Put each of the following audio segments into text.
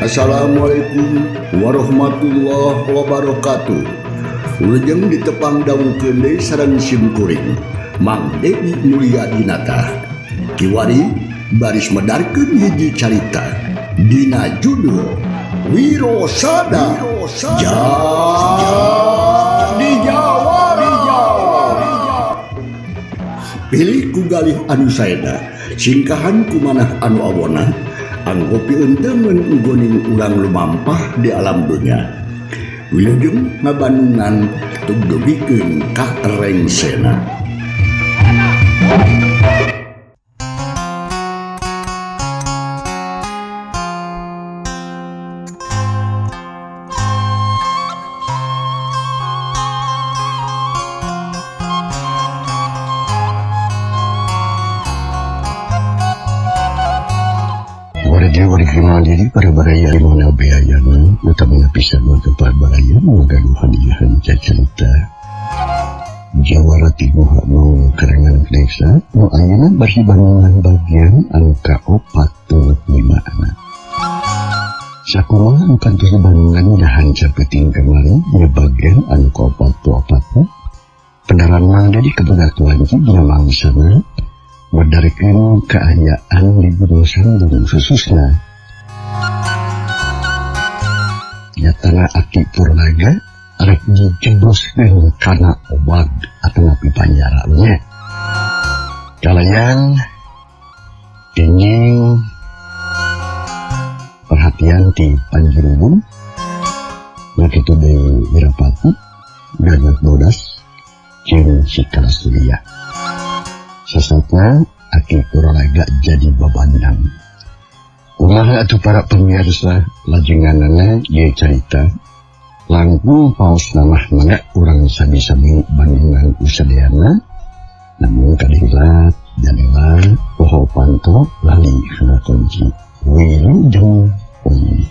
Assalamualaikum warahmatullahi wabarakatuh. Wilujeng ditepang dangukeun deui sareng sim kuring Mang Dedi Mulyadinata. Kiwari baris medarkeun hiji carita dina judul Wirosada Jadi Jawara. Pilih ku galih anu saeda, singkahan ku manah anu awona, anggo pieunteumeun nggoning urang lumampah di alam dunya. Wilujeng ngabandungan tug dugikeun ka rengsena. Wargi para baraya mana biayana utamina pisan untuk para baraya magaduhan hadiahan carita Jawara Timuha mau karangan desa nu ayeuna bari bangungan bagian anu ka-45 anak. Sakumaha anu kantos bangungan dahan sapeting kamari dina bagian anu ka-44 pendaran Mang Dedi kabagatuan dina mangsana medarkeun kaayaan di Gunung Sandung khususna nyatana Aki Purnaga rek dijebloskeun kana obag atanapi panjara nya. Kalayan kenging perhatian ti Panjirubun na kitu deui Wirapati Gagak Bodas jeung si Kalasuria. Sasatna Aki Purnaga jadi babandang. Kumaha atuh para pemirsa lajenganana ieu carita langkung paos namah mangga urang sami-sami bandungan usadayana namun kadilat janela poho panto lali kana kunci wilujeng wengi.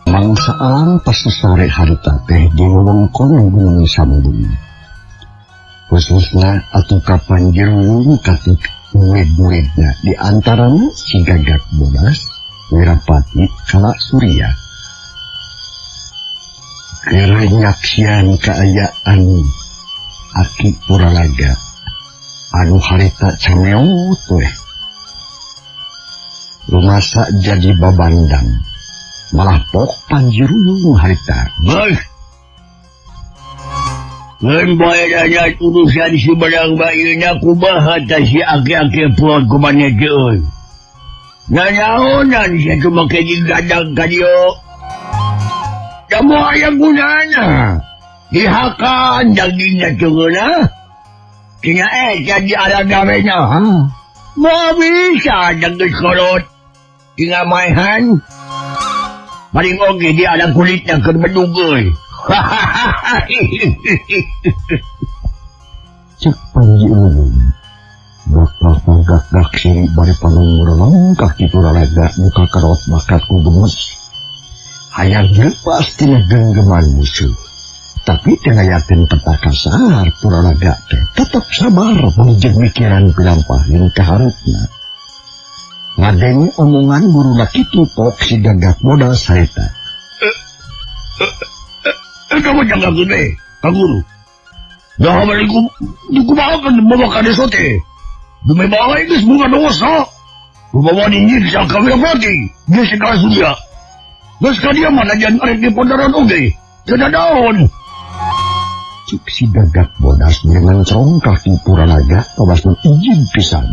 Mangsa alam pas sore harita teh di wewengkon Gunung Sandung. Khususna atuh ka Panjirung katut murid-muridna di antarana si Gagak Bodas, Wirapati, Kala Surya. Keur nyaksian kaayaan Aki Puralaga anu harita cameot weh. Lumasa jadi babandang. Malah pok Panjiruyung harita. Bos. Ngan bae danya urusan si barang bayeuna kumaha tah si aki-aki puan kumaneh teh euy. Nanaonan sia teh make digadang ka dieu. Da moal aya gunana. Dihakan dagingna teu ngeunah. Tina eta di alam damena. Moal bisa daging kolot. Tinggal maehan. Paling oge dia ada kulitnya keur bedug euy. Cek Panjiruyung. Bakal gak siri bari panung mureleng ka kitu ralaga muka karot bakat ku gemes. Hayang lepas tina genggeman musuh. Tapi teu ngayakeun petaka sahar Puralaga teh tetep sabar jeung mikiran pilampah jeung kaharepna. Ngadenge omongan guruna kitu pok si Gagak Bodas harita. Kamu jangan gede, Kang Guru. Dah balik dikumahakeun bawa ka desa teh. Dume bae geus bunga dosa. Kubawa dinyiksa ka Wirapati, geus segala surya. Geus ka dia mah najan arek di pondaran oge. Teu dadaon. Cik si Gagak Bodas ngencrong ka Ki Puralaga pabasna izin pisan.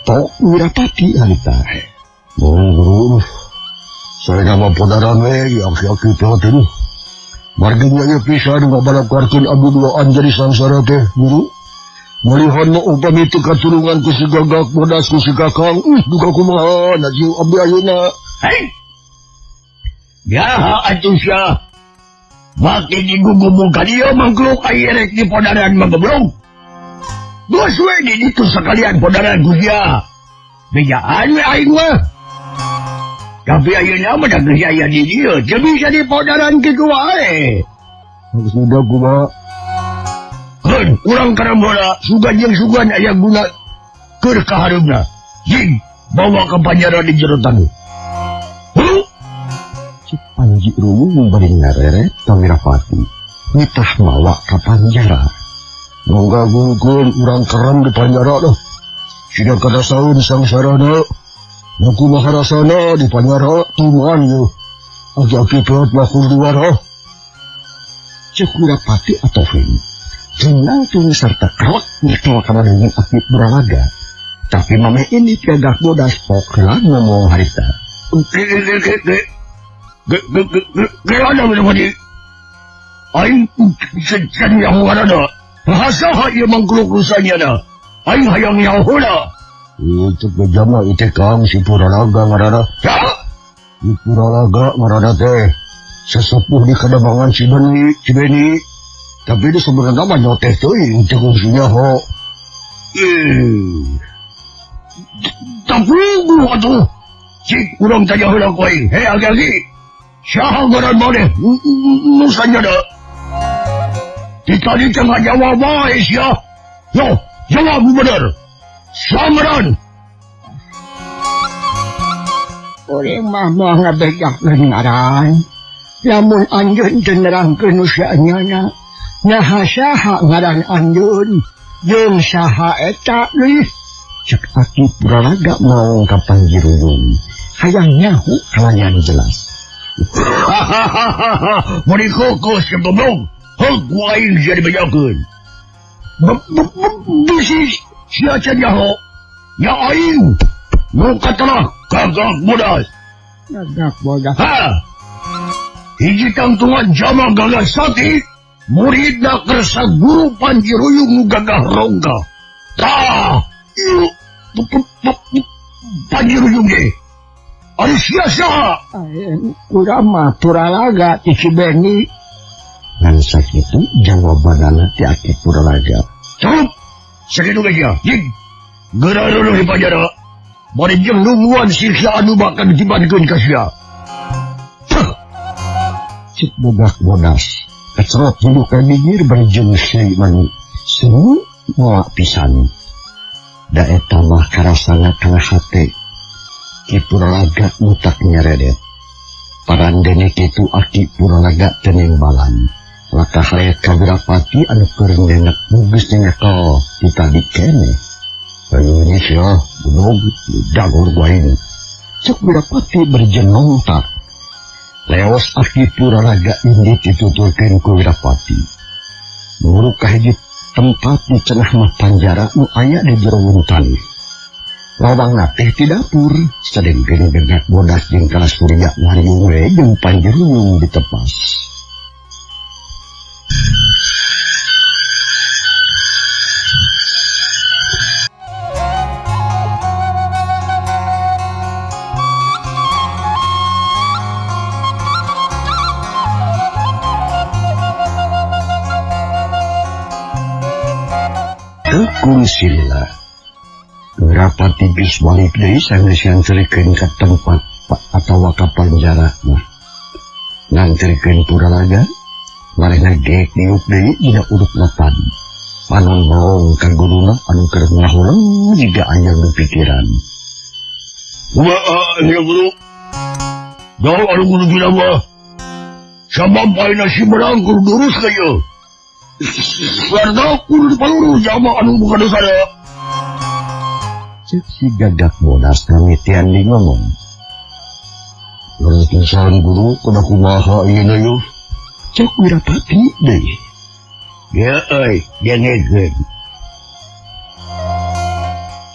Tok Wirapati harita. Oh, guru. Saya nama podaran we, aki-aki teh. Margina ieu pisan ngabalakarkeun abdi duaan jadi sangsara teh, guru. Malihan mah upami teu katurungan ku si Gagak Bodas ku si Kakang, duka kumaha najieu abdi ayeuna. Hei. Ya atuh sia. Make digugumung ka dieu mangkluk aya rek di podaran mah goblok. Geus we di ditu sakalian podaran ku sia. Bejaan we aing mah. Tapi ayeuna mah da geus aya di dieu, teu bisa dipodaran kitu wae. Maksudna kumaha? Keun urang kana heula sugan jeung sugan aya guna keur kahareupna. Jing bawa ke panjara di jero taneuh. Hulu. Cek Panji Ruyung bari ngareret ka Wirapati. Nitah mawa ka panjara. Mangga gungkeun urang kerem di panjara dah. Sida kadasaeun sangsarana. Nu kumaha rasana di panjara tuman yeuh. Aki-aki peot mah kudu warah. Cek Wirapati atohing. Jeung sarta krek nyekel kana leungeun Aki Puralaga. Tapi mameh ini gagak bodas pok heula ngomong harita. Gerana Wirapati. Aing can nyaho ngaranna. Saha ieu mangkluk rusanya na. Aing hayang nyaho heula. Cek jama ieu teh Kang si Puralaga ngaranna. Ya? Si Puralaga ngaranna teh sesepuh di Kademangan si Beni. Tapi dia sebenarnya mah nyoteh teuing teu kungsi nyaho. Tapi gua atuh. Cik urang tanya heula ku aing. Hei agi-agi. Saha ngaran maneh? Nu sanyana. Di tadi teh ngajawab wae sia. Yo, jawab bener. Samaran. Urang mah moal ngabejakeun ngaran. Lamun anjeun teu nerangkeun nu saenyana. Naha saha ngaran anjeun jeung saha eta deui. Cek Aki Puralaga maong ka Panji Ruyung. Hayang nyaho kalayan jelas. Hahaha, meuni kokoh sia goblok. Heug ku aing sia dibejakeun. Bisi sia can nyaho. Nya aing nu katelah gagak bodas. Gagak bodas. Ha. Hiji tangtungan jama gagah sati, muridna kersa guru Panji Ruyung nu gagah rongga. Tah, ieu Panji Ruyung ge. Ari sia saha? Aing urang mah Puralaga ti Cibeni. Ngan sakitu jawabanana ti Aki Puralaga. Cukup. Sakitu ge sia. Jing. Geura reureun di panjara. Bari jeung nungguan siksa anu bakal ditibankeun ka sia. Cek bogak bodas. Kecerot hidup ka bibir bari jeung seui manu. Seru moal pisan. Da eta mah karasana kana hate. Ki Puralaga mutak nyeredet. Parandene kitu Aki Puralaga teu nembalan. Lakah hayat ka Wirapati anu keur nenek geus nyekel ti tadi keneh. Ayo ini sia, goblok, dagor ku aing. Cek Wirapati berjen nontak. Leos Aki Puralaga indit dituturkeun ku Wirapati. Muruk ka hiji tempat di cenah mah panjara nu aya di jero taneuh. Lawangna teh ti dapur, sadengkeun gagak bodas jeung Kalasurya ngariung we jeung Panji Ruyung ditepas. Tekun silila. Wirapati geus balik deui sanggeus nganterkeun ka tempat atawa ka panjara mah. Nganterkeun Puralaga, marehna geek diuk deui dina urupna tadi. Panon maong ka guruna anu keur ngahuleng jiga aya nu pikiran. Kumaha nya guru? Jauh anu guru bilang mah. Sabab ayeuna si berang kudu lurus ka ieu. Sarta kudu dipalurus jama anu buka dosa da. Cek si gagak bodas ngamitian di ngomong. Leres pisan guru kudu kumaha ayeuna yeuh. Cek Wirapati deui. Ya euy, dengekeun.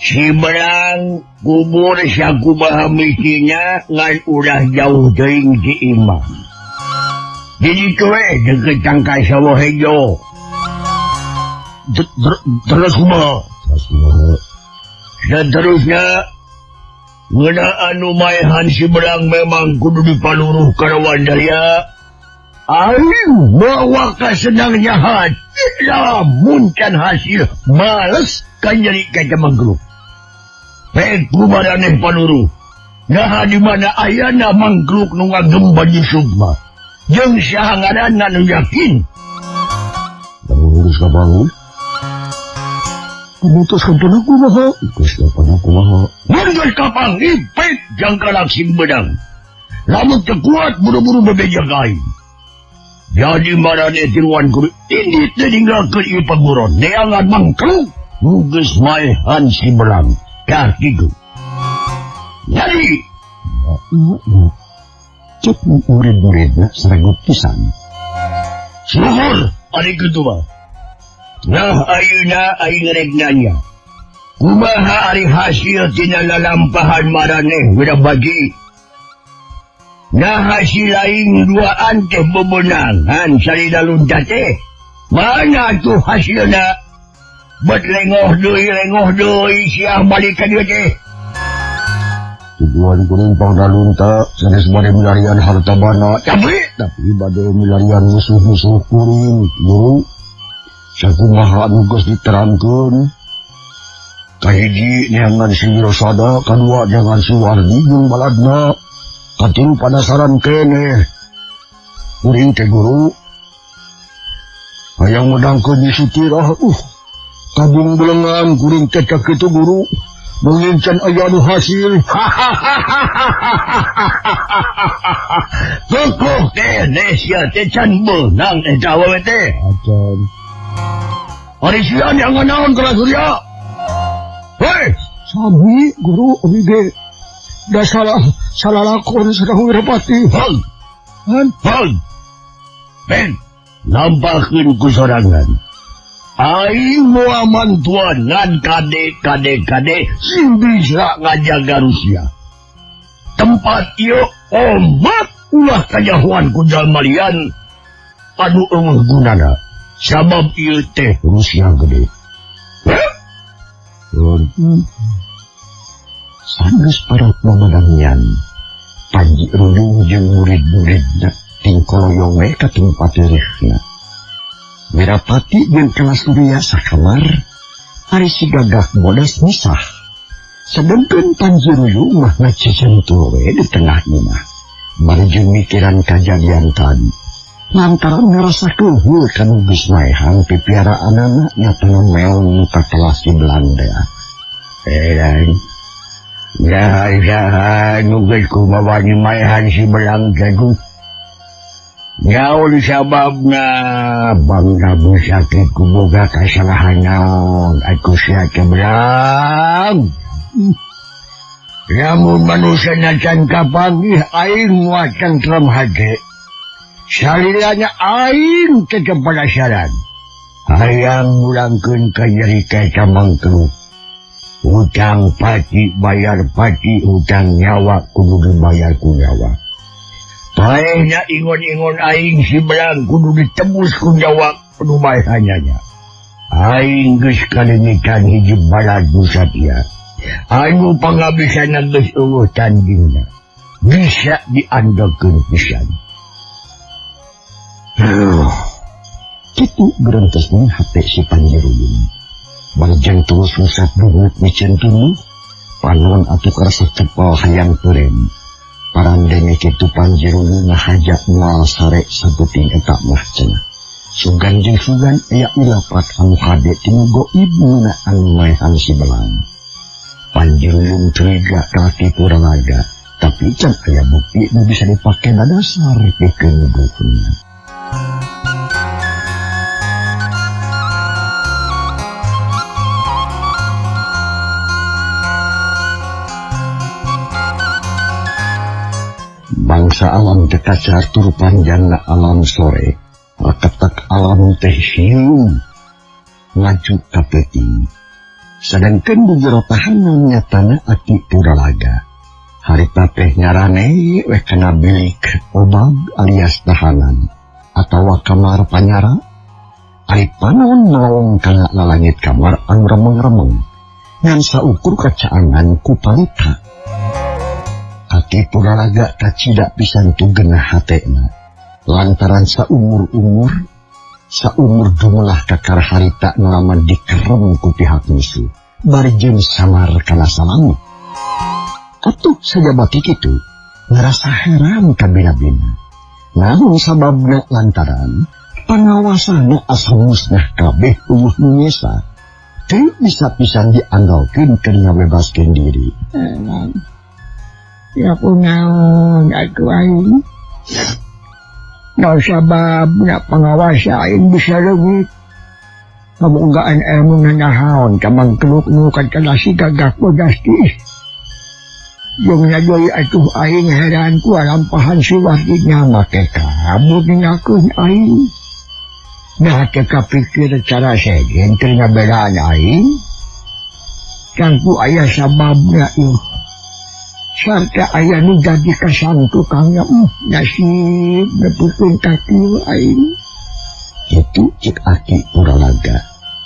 Si berang kubur sakumaha misinya ngan ulah jauh teuing ti imah. Di ditu we deukeut tangkai sawo hejo. Terus kumaha? Terus kumaha? Seterusnya ngeunaan anu maehan si berang memang kudu dipaluruh kana Wandaya. Aing bawa kasenangnya hati lamun can hasil males kan nyeri ka mangkluk. Pek kumaraneh panuru. Nah di mana ayana mangkluk nu ngagem baju sukma. Jeung saha ngaranna nu yakin. Lamun geus kabangun. Kumutus kampana kumaha? Geus kampana kumaha? Mun geus kapanggih pek jangkalak sing beunang. Lamun teu kuat buru-buru bebeja ka aing. Jadi maraneh tiluan kudu indit teh ninggalkeun ieu paguron. Neangan mangkluk nu geus maehan si belang. Tah kitu. Jadi cek murid-muridna seragut pisan. Syukur ari kitu mah. Nah ayeuna aing rek nanya. Kumaha ari hasil tina lalampahan maraneh Wirabaji? Nah hasil aing duaan teh bebenangan salida lunta teh. Mana tuh hasilna? Bet lengoh deui siah balik ka dieu teh. Tujuan kuring pangdalunta sanes bade milarian harta bana, tapi bade milarian musuh-musuh kuring. Guru, sakumaha anu geus diterangkeun. Kahiji neangan si Wirasada, kadua neangan si Wardi jeung baladna, katilu panasaran keneh. Kuring teh guru hayang medangkeun Nyi Sutirah, kabung belengan kuring teh kitu guru. Mengincan aya nu hasil. Kukuh teh sia teh can beunang eta awewe teh. Acan. Ari sia neangan naon Kala Surya? Hei, sami guru abi ge da salah lakon sareng Wirapati. Hol. Han, hol. Ben, lampahkeun ku sorangan. Aing moal mantuan ngan kade kade kade sing bisa ngajaga Rusia. Tempat ieu omat ulah kajahuan ku jalma lian anu eueuh gunana. Sabab ieu teh Rusia gede. Sanggeus parot mamadangyan, Panji Ruyung jeung murid-muridna tingkoloyong we ka tempat leureuna. Wirapati jeung Kala Surya sakamar, ari si Gagak bodas misah. Sedengkeun Panji Ruyung mah ngacecentul we di tengah imah. Bari jeung mikiran kajadian tadi. Lantaran ngarasa keuheul kanu geus maehan pipiaraanana nyatana meong nu katelah si Belanda. Ya, nu geus kumaha maehan si Belanda teh. Nyaun sababna bangga sakit kuboga kasalahan naon aku sia teh belang. Lamun manusia can kapanggih aing moal tentrem hate. Salilana aing tetep penasaran. Hayang mulangkeun ka nyeri ka mangkluk. Hutang pati bayar pati, hutang nyawa kudu dibayar ku nyawa. Paehna ingon-ingon aing si belang kudu ditebus ku nyawa kudu maehannya. Aing geus kalemitan hiji balad nu satia. Anu pangabisanna geus eueuh tandingna. Bisa diandelkeun pisan. Kitu gerentesna hate si Panji Ruyung. Barjang terus ngusap banget micen tuluh, panon atuh karasa cepal hayang peureum. Parandene kitu Panji Ruyung ngahaja moal sare sabuting eta mah cenah. Sugan jeung sugan aya ilapat anu hade tinu goib ngeunaan maehan si belang. Panji Ruyung curiga ka Ki Puralaga, tapi can aya bukti nu bisa dipake dadasar pikeun nuduhna. Bangsa alam teh kacar tur panjangna alam sore, reketek alam teh hiung ngaju ka peuting. Sedangkeun di jero tahanan nyatana Aki Puralaga. Harita teh nyarane we kana bilik obag alias tahanan atawa kamar panyara. Ari panon naong kana lalangit kamar anu remeng-remeng. Ngan saukur kacaangan ku palita. Aki Puralaga kacida pisan tu genah hatena. Lantaran saumur-umur saumur dumelah kakar harita ngalaman dikerem ku pihak musuh. Bari jeung samar kana salami. Atuh sajabati kitu ngerasa heran kabina-bina. Namun sababna lantaran pangawasana asa musnah kabeh eueuh nu nyesa. Teu bisa pisan diandalkeun keur ngabebaskeun diri. Ya kunaon atuh aing. Naon sababna pangawasa aing bisa leungit. Kabogaan ilmu nanahaon ka mangkeluk nu katalasi gagah bodas teh. Jeung deui atuh aing heran ku lampahan si Wardinya make kabur ninggalkeun aing. Nah teu kapikir cara sejen keur ngabelaan aing. Tangtu aya sababna ieu. Sarta aya nu jadi kasangtukangna nasib nepikeun ka kieu aing. Kitu cek Aki Puralaga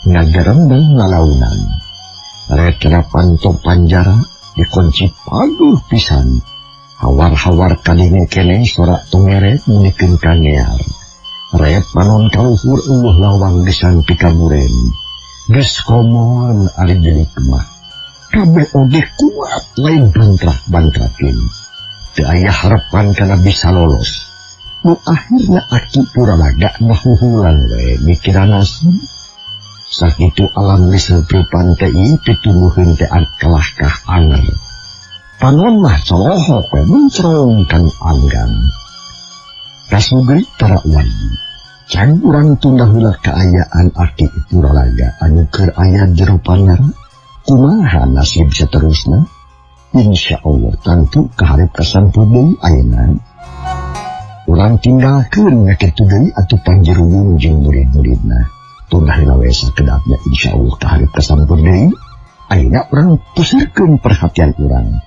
ngagerendeng ngalaunan. Retra panto panjara dikunci paguh pisan. Hawar-hawar kadenge keneh sorak tongeret munikeun kangear. Ret panon kaluhur eueuh lawang gesan pikamuren. Geus komoan ari delik mah. Kabeh oge kuat lain bantrak-bantrakin. Teu aya harepan kana bisa lolos. Nu akhirna Aki Puralaga ngahuhulan we mikiran nasib. Sakitu alam diserpipan teh pitumbuheun teh kalahkah anger. Panon mah colohok we mencrong kan anggang. Kasugri tara wargi. Can urang tunda heula kaayaan Aki Puralaga anu keur aya jero panjara. Kumaha nasib saterusna? Insya Allah tentu kaharep kasampeu deui ayeuna. Urang tinggalkeun ngakitu deui atuh panjeruwung jeung murid-muridna. Tunda heula we sakedapnya insya Allah kaharep kasampeu deui. Ayeuna urang pusirkeun perhatian urang.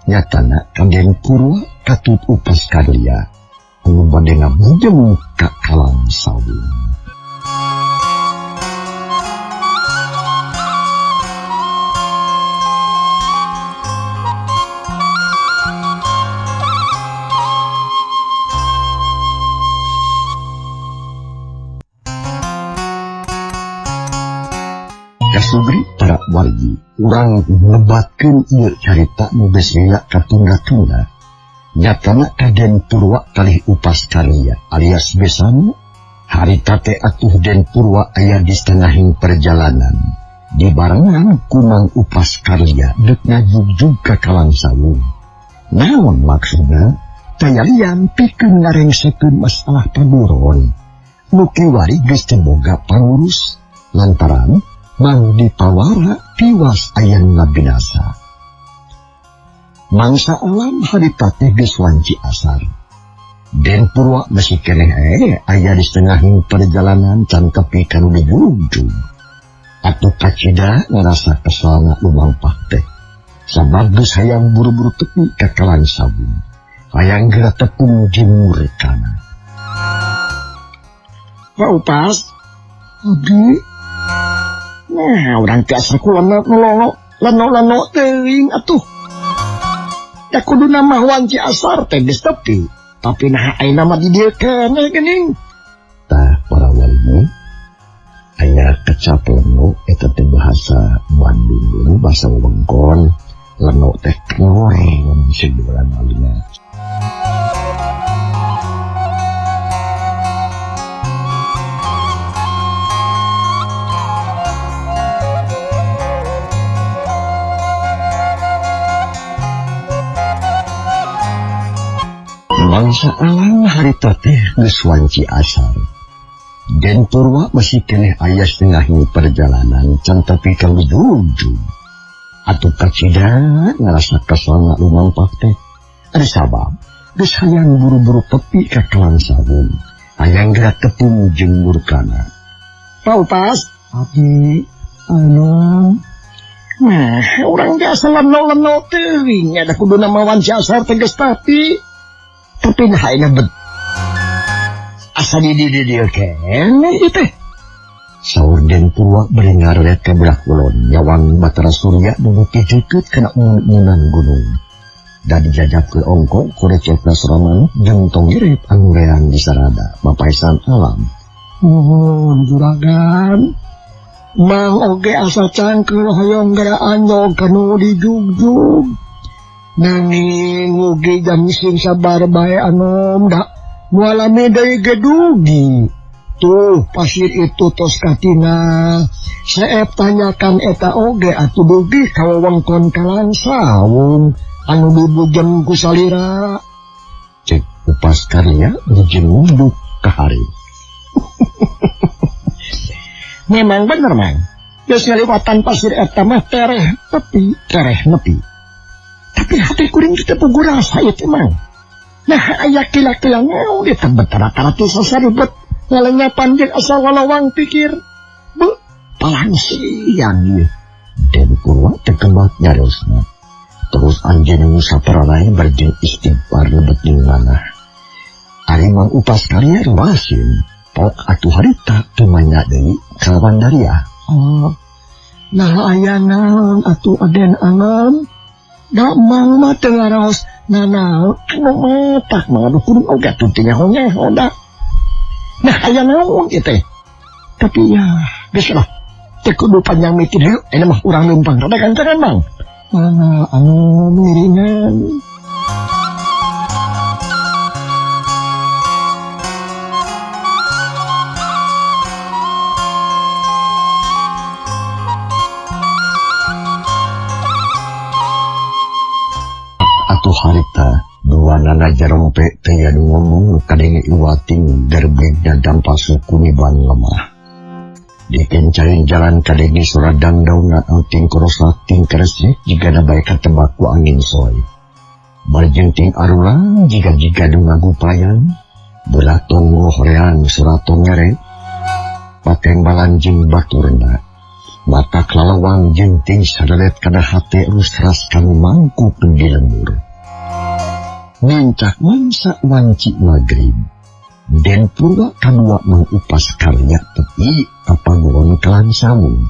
Nyatana Raden Purwa katut upas kadelia. Anu bade ngabujeng ka Kalang Sawung. Kasugri para wargi, urang ngebatkeun ieu carita nu geus lila katunda-tunda. Nyatana Raden Purwa kalih upas karya alias besana, harita teh atuh Den Purwa aya di setengahing perjalanan. Dibarengan ku Mang Upas Karya deuk ngajugjug ka Kalang Sawung. Naon maksudna? Tayalian pikeun ngarengsekeun masalah paburon. Nu kiwari geus teu boga pangurus lantaran Mang Dipawara tiwas aya nu ngabinasa. Mangsa alam harita teh geus wanci asar. Den Purwa masih keneh aya di setengahing perjalanan can tepi ka nu dijugjug. Atuh kacida ngarasa kesalna lumampah teh. Sabab geus hayang buru-buru tepi ka Kalang Sawung. Hayang geura tepung jeung murkana. Pak Upas, abdi. Nah, urang teh asa ku leno-leno teuing atuh. Da kuduna mah wanci asar teh geus tepi. Tapi nah ayeuna mah di dieu keneh geuning. Tah para wargi aya kecap leno eta teh bahasa Bandung ini bahasa wewengkon. Leno teh kenor sebulan alina. Mangsa alam harita teh geus wanci asar. Den Purwa masih keneh aya setengahing perjalanan can tepi ka ujug. Atuh kacida ngarasa kesalna lumampah teh. Ari sabab geus hayang buru-buru tepi ka Kalang Sawung. Hayang geura tepung jeung murkana. Pak Upas, abdi anu nah urang teh asa leno-leno teuing da kuduna mah wanci asar teh geus tepi. Tapi nah ayeuna bet asa di dieu keneh ieu teh. Saur Den Purwa bari ngarelet ka belah kulon nyawang Batara Surya nu deukeut kana munan gunung. Da dijajapkeun ongko kurecetna sora manuk jeung tonggirip anu reang disarada mapaisan alam. Nuhun juragan. Mang oge asa cangkeul hoyong gara anjog kanu dijugjug. Nanging mugi jam sing sabar bae anom da mualami deui ge dugi. Tuh pasir itu tos katina. Seep tanyakan eta oge atuh dugi ka wewengkon Kalangsawung anu dibujem ku salira. Cek Upas Karya jeung nunduk ka hari. Memang bener mang. Geus ngaliwatan pasir eta mah tereh tepi, tereh nepi. Tapi hati kuring teu puguh rasa ieu teh mang. Nah aya kila-kila ngeung di tebet rata-rata sasaribet ngalenyapan jeung asa walawang pikir. Beuh, palang siang ieu. Den Purwa teh kembat nyariosna. Terus anjeun saparanae berjeng istighfar lebet jeung manah. Ari Mang Upas Karya ruasin. Pok atuh harita tumanya deui kalawan daria. Oh, nah aya naon atuh Aden Anom? Da mang mah teu ngaraos nanaon anu matak mah aduh kudu oge atuh teh nyaho-nyaho da. Nah aya naon ieu teh? Tapi ya geus lah. Teu kudu panjang mikir hayu ayeuna mah urang leumpang rada gancangan mang. Mana anu miringan. Atuh harita dua nana jarompe teh anu ngomong nu kadenge iwating gerbegna dampa suku niban lemah. Dikencarin jalan kadenge sora dangdauna ting korosak ting keresek jigana bae katebak ku angin soy. Barjeng ting arulang jiga-jiga nu ngagupayan, belah tonggo horeang sora tongere, patembalan jeung baturna. Mata kelalawang jeung ting sadaret kana hate rusras kanu mangku di lembur. Nincak mangsa wanci magrib. Den Purwa kadua Mang Upas Karya tepi kapaguron Kalangsawung.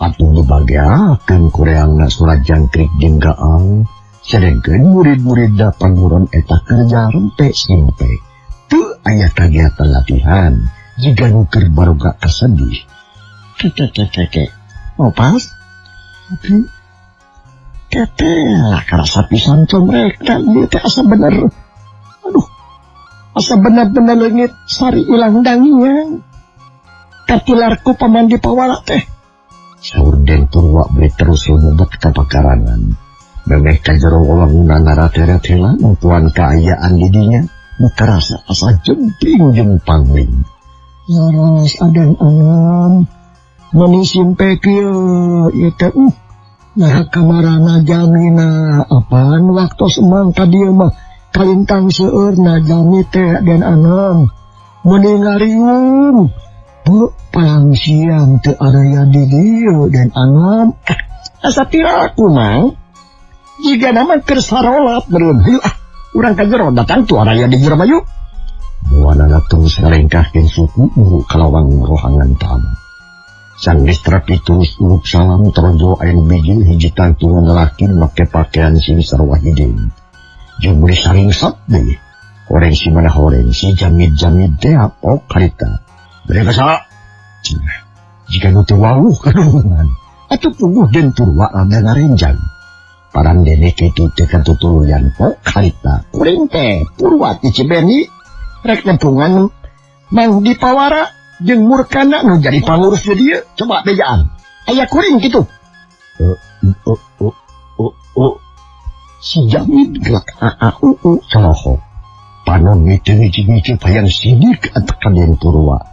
Atuh dibageakeun kureangna sora jangkrik jeung gaang, sedengkeun murid-muridna paguron eta kerja rempe simpe. Teu aya kagiatan latihan jiga nu keur baroga kasedih. Keke. Oh pas? Tapi tete karasa pisan comrekna ieu teh asa bener. Aduh. Asa bener-bener leungit sari ulang dangiang. Katilarku pamandi pawala teh. Saur Den Purwa beli terus lumebet ka pakarangan. Memeh ka jero wawangunan narateret heula nempuan kaayaan di dinya nu karasa asa jemping jeung pangling. Laras Aden Anom. Meni simpe kieu ieu teh nah kamarana jamina apaan waktos emang ka dieu mah kalintang seueurna jami teh Den Anom meuni ngariung beuh palang siang teu araya di dieu Den Anom. Asa piraku mang jigana mah keur sarolat meureun hayu ah urang ka jero datang tu araya di jero mah yuk. Buanana terus ngalengkahkeun suku buru kalawang rohangan tamu. Sanggeus terapi terus ulup salam terojo aya nu bijil hiji tangtungan lalaki make pakaian sing sarua hideung. Jeung meuli saringsat deui. Horeng si mana horeng si jamid-jamid teh apok harita. Bere ka cenah. Jika nu teu wawuh kadulungan atuh puguh Den Purwa rada ngarenjang. Parandene kitu teh katutuluyan pok harita. Kuring teh Purwa ti Cibeni rek nempungan Mang Dipawara jeung murkana nu jadi pangurus di dieu coba bejaan aya kuring kitu. Si Jamid gelak a a u u colohok. Panon ngiceu-ngiceu hayang sidik atekan Den Purwa.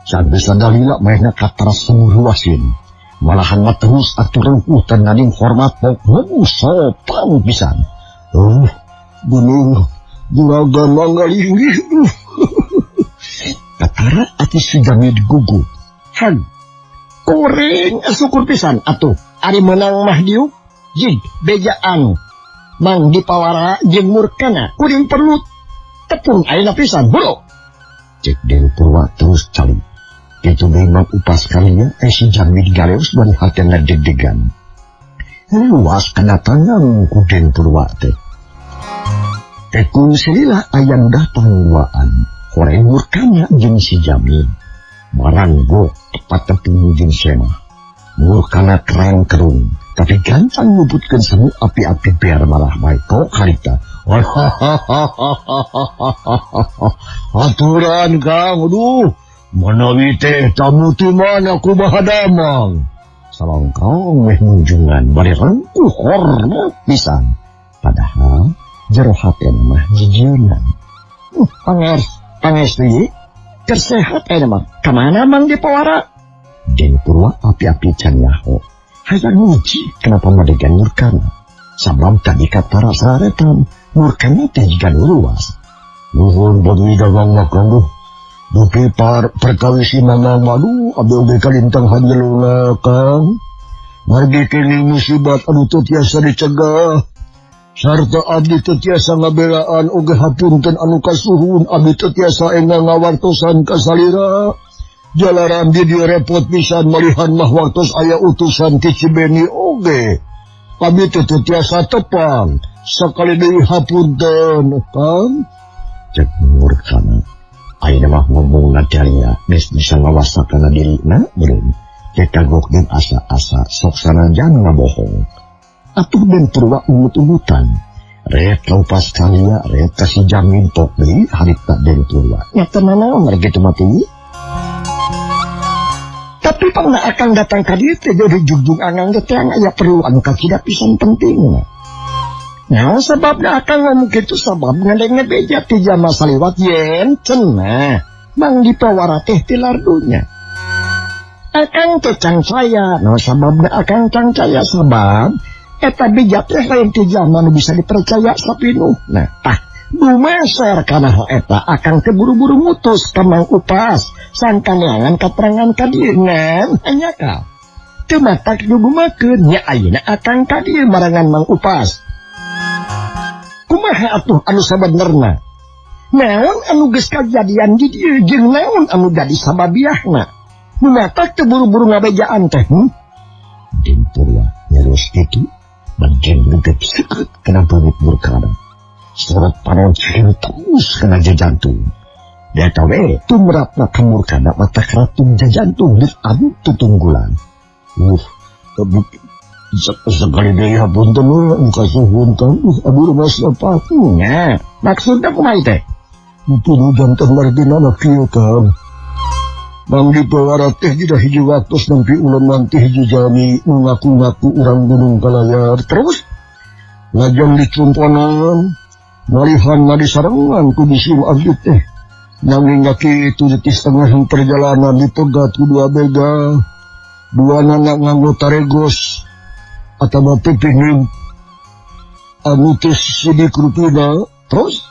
Sageus sadalila manehna kataras ruasin. Malahan mah terus atuh rengkuh teu hormat pok sopan pisan. Gunung juragan manggalinggih. Katara ati si Jamid gugup. Han, kuring syukur pisan atuh ari meunang mah diuk jig bejaan Mang Dipawara jeung murkana kuring perlu tepung ayeuna pisan bro. Cek Den Purwa terus calik. Kitu deui Mang Upas Karya si Jamid galeus bari hatena deg-degan. Luas kedatangan ku Den Purwa teh. Tekun selila aya nu datang duaan. Horeng Murkana jeung si Jamin. Maranggo tepat tepung jeung Sena. Murkana kerang kerung, tapi gancang nyebutkeun semu api-api biar malah bae kok harita. Aturan Kang, aduh, manawi teh tamu ti mana kumaha damang. Salongkrong meh munjungan bari rengkuh hormat pisan. Padahal jero hatena mah jijieunna. Pangestu ieu keur sehat ayeuna mah. Kamana Mang Dipawara? Den Purwa api-api can nyaho. Hayang nguji kenapa madegan Murkana. Sabab tadi katara saretan Murkana teh jiga nu luas. Nuhun bagi dagang makan duh. Dupi par perkawis si mamang madu abdi oge kalintang hanjeluna Kang. Margi kini musibat anu teu tiasa dicegah. Sarta abdi teu tiasa ngabelaan oge hapunten anu kasuhun abdi teu tiasa enggal ngawartosan ka salira. Jalaran di dieu repot pisan malihan mah waktos aya utusan ti Cibeni oge. Abdi teu tiasa tepang. Sakali deui hapunten Kang. Cek Murkana. Ayeuna mah ngomongna daria geus bisa ngawasakana dirina meureun. Cek kagok jeung asa-asa sok sanajan ngabohong. Atuh Den Purwa umut-umutan. Ret laupas kalia, ret ka si Jamin tok deui harita Den Purwa. Nya teu nanaon rek kitu mah teh. Tapi pangna akang datang ka dieu teh jadi jugjug angang teh aya perlu anu kakida pisan pentingna. Nah, sababna akang ngomong kitu sabab ngadenge beja ti jama saliwat yen cenah Mang Dipawara teh tilar dunya. Akang teh cangcaya, nah sababna akang cangcaya sabab eta beja teh lain ti jama nu bisa dipercaya sapinuh. Nah, tah dumeser kana eta akang teh buru-buru mutus ka Mang Upas sangkaneangan katerangan ka dieu ngan hanya ka teu matak dugumakeun nya ayeuna akang ka dieu marangan Mang Upas. Kumaha atuh anu sabenerna? Naon anu geus kajadian di dieu jeung naon anu jadi sababiahna? Nu matak teu buru-buru ngabejaan teh? Den Purwa nyerus kitu bagian leugeut seukeut kana beungeut Murkana. Sorot panon cieu terus kana jajantung. Deta we tumrapna ka Murkana mata keratung jajantung geus anu tutunggulan. Sekali deui hapunten we kasuhun Kang. Aduh rumas nya. Maksudna kumaha teh? Pun janten margina mah kieu Kang. Mang Dipawara teh dina hiji waktos nampi ulun nanti hiji jami nu ngaku-ngaku urang Gunung Kalayar. Terus lajeng dicumponan malihan madisarengan ku bisi abdi teh. Nanging kitu di setengah perjalanan dipegat ku dua bega. Dua anak nganggo taregos atawa pipihim anu teh sidik rupina. Terus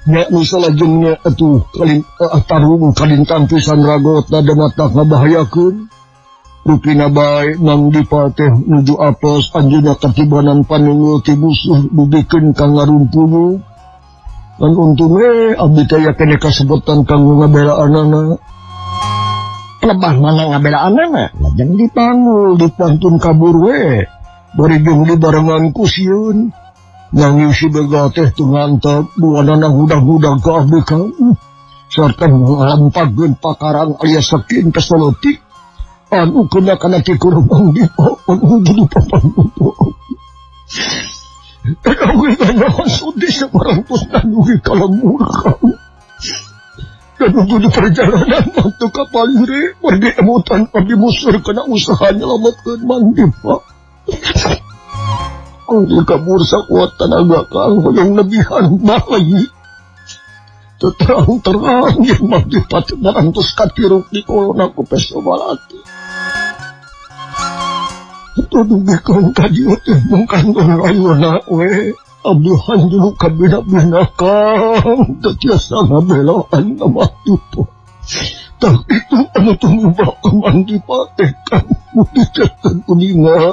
nya nu salajengna atuh kalin tarung kalintang pisan ragotna dematak ngabahayakeun. Rupina bae Mang Dipa teh nuju apes anjeunna katibanan panunggul ti musuh dugikeun ka ngarumpuyu. Ngan untung we abdi teh aya keneh kasebutan kanggo ngabelaanana. Lebah mana ngabelaanana? Lajeng dipanggul dipantun kabur we. Bari jeung dibarengan ku sieun. Nanging si bega teh teu ngantep duanana hudag-hudag ka abdi Kang. Sarta ngalampagkeun pakarang alias saking kesolotik. Anu kena kana tikur Mang Dipa anu jadi papantu. Sudi separantos nanuhi kalemur Kang. Dan untuk di perjalanan waktu kapal ire pergi emutan abdi musur kena usaha nyelamatkeun Mang Dipa. Kudu kabur sakuat tenaga Kang hoyong lebihan bayi. Terang-terang yang Mang Dipa teh marantos katiruk di kolona ku peso balati. Tudugikan ka dieu teh mungkantun rayuna we. Abdi hanjulu kabina-bina Kang teu tiasa ngabelaan ka Mang Dipa. Tah kitu anu tumiba ka Mang Dipa teh Kang bukti teh kuninga.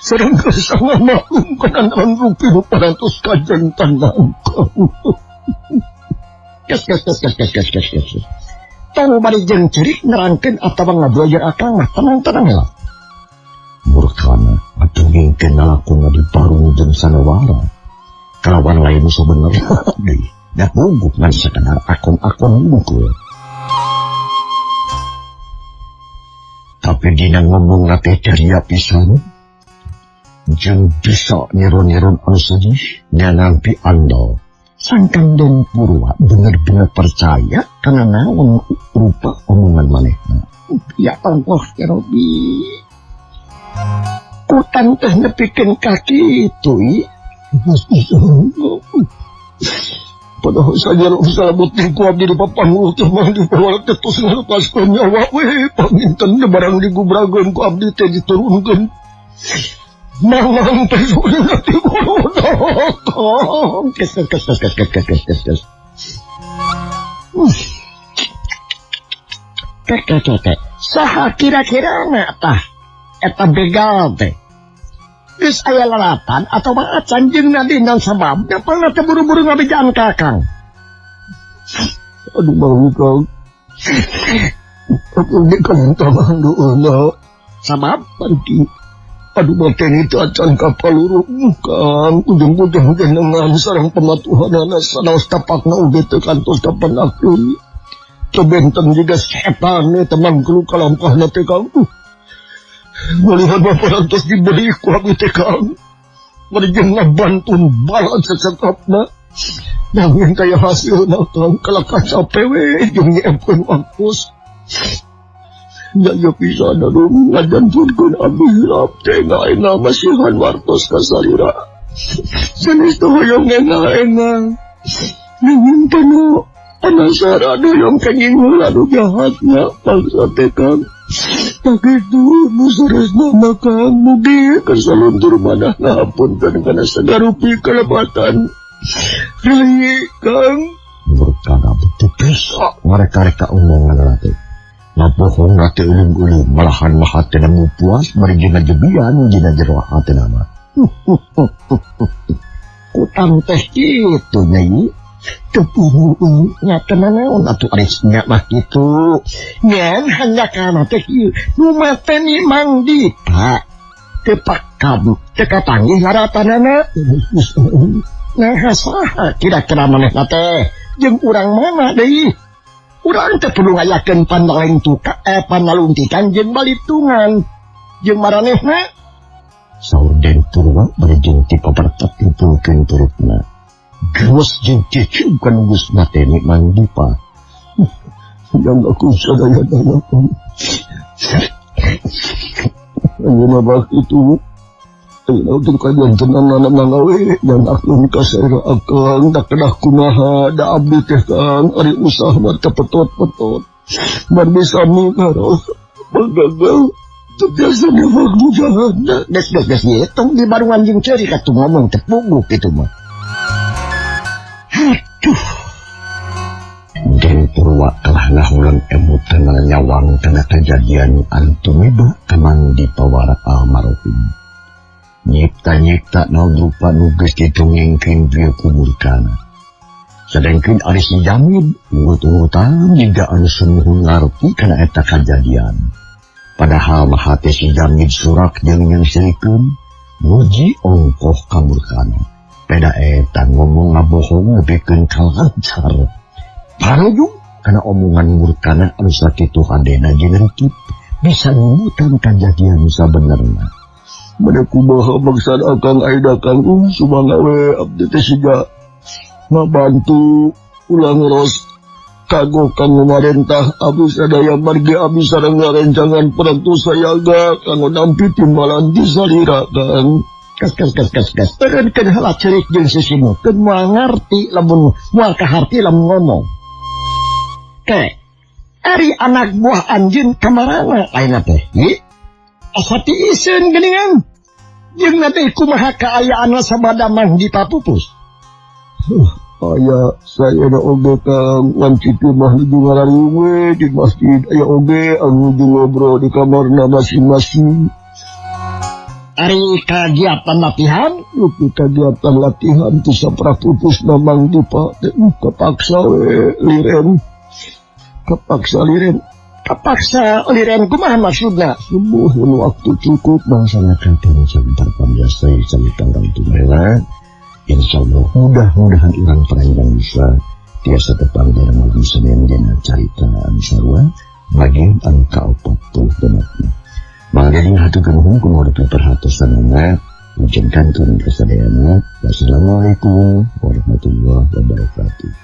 Sareng geus maklum kana naon rupi nu parantos kajantan Kang. Kes kes kes kes kes kes kes kes. Tong bari jeung cerik nerangkeun atawa ngabuajeun akang mah tenang-tenang heula. Murkana adungengkeun lalakonna di barung jeung sanawara. Kalawan lain sabenerna deui. Da puguh ngan sakedar akon-akon hungkul. Tapi dina ngomong teh ceria pisan. Jeung bisa nyeron-nyeron anu sedih nyanampi andal. Sangkan Den Purwa bener-bener percaya karena naon rupa omongan manehna. Ya Allah ya Rabbi. Kutang teh nepikeun ka kitu i. Padahal saja salabut ku abdi di papanguh teh mah dipawala teh tos ngalepaskeun nyawa we panginten barang digubrageun ku abdi teh diturunkeun. Mangang teh sudah ti guru. Kes kes kes kes kes kes kes kes. Kek kek kek. Saha kira-kira na tah eta begal teh. Geus aya lalatan atawa acan jeung nadindan sababna pangna teh buru-buru ngabejaan ka Akang. Aduh bau Kang. Aku dikalintaman doona. Sabab pergi. Aduh mateni teh acan ka paluru Kang. Ujung-ujung jenengan sareng pamatuhanana sanaos tapakna oge teu kantos kapenakkeun. Teu benten jiga setan teh mangklu kalampahna teh Kang. Melihat bapak lantas diberi ku abdi teh Kang. Bari jeung ngabantun balan sesengkapna. Nanging kaya hasilna Kang kalakah cape we jeung nyiepkeun waktos. Nya ieu pisan aduh ngajantunkeun abdi hilap teh ngaenga masihan wartos ka salira. Sanes teh hoyong enga-enga. Nanging tanu penasaran hoyong kenging heula nu jahatna bangsa teh Kang. Sakitu nu saresna mah Kang mugi kasaluntur manah ngahapunten kana sagarupi kalepatan. Rai Kang. Murkana beuti bisa ngareka-reka omongan teh. Ngabohong teh ulung-ulung malahan mah hatena puas bari jeung ngajebian dina jero hatena mah. Kutang teh kitu nyai. Teu puguh nya teh naon atuh ari nya mah kitu. Ngan hanjakana teh ieu nu mateni Mang Dipa. Teu pakam teu kapanggih laratanana. Nah saha kira-kira manehna teh jeung urang mana deui? Urang teh perlu ngayakeun panalungtuka panalungtikan jeung balitungan jeung maranehna. Saur Den Purwa bari jeung ti papertek ngumpulkeun turutna. Geus jeung cicing kan geus mateni Mang Dipa. Yang aku sadaya-daya Kang. Ayeuna mah kitu. Ayeuna teh kajantenan mangga we yang akun ka saera akang da kedah kumaha da abdi teh Kang ari usah mah teu petot-petot. Bar bisa mingaro gagal teu biasa newak nu jahatna. Geus geus geus ieu tong di barungan jeung ceurik atuh ngomong teu puguh kitu mah. Aduh. Den Purwa kalah ngahulang emutan nyawang kana kajadian anu tumiba ka Mang Dipa wara almarhum. Nyipta-nyipta naon rupa nu geus ditungengkeun bieu ku murkana. Sadengkeun ari si Jamid urut-urutan jiga anu sumuhun ngarti kana eta kajadian. Padahal mah hate si Jamid surak jeung nyangsirikeun muji ongkoh ka murkana. Peda eta ngomong ngabohong nepikeun ka lancar. Parujung kana omongan murkana anu sakitu hadena jeung rikip bisa nyebutan kajadian sabenerna. Bade kumaha maksad akang aida Kang sumangga we abdi teh siga ngabantu ulah ngeros kagok kanggo marentah abdi sadaya margi abdi sareng ngarencangan perantu sayaga kanggo nampi timbalan di salira Kang. Kes kes kes kes kes. Teureunkeun heula ceurik jeung sisimukeun moal ngarti lamun moal kaharti lamun ngomong. Ke ari anak buah anjeun kamarana ayeuna teh? Hi? Asa tiiseun geuningan. Jeung teh kumaha kaayaanna sabada Mang Dipa pupus. Aya saya da oge Kang wanci teh mah nuju ngarariung we di masjid aya oge anu nuju ngobrol di kamarna masing-masing. Ari kagiatan latihan, Lupi kagiatan latihan teh saprak pupusna Mang Dipa teh kepaksa we liren. Kepaksa liren. Kepaksa liren kumaha maksudna? Sumuhun waktu cukup bangsana katon sampar pambiasa cerita orang tua. Insyaallah mudah-mudahan urang paranjang bisa tiasa tepang dina maju sadayana dina carita anu sarua bagian anu ka-46. Mang Deddy haturkeun nuhun kumaha perhatosanana. Ujung kantun kasadayana. Wassalamualaikum warahmatullahi wabarakatuh.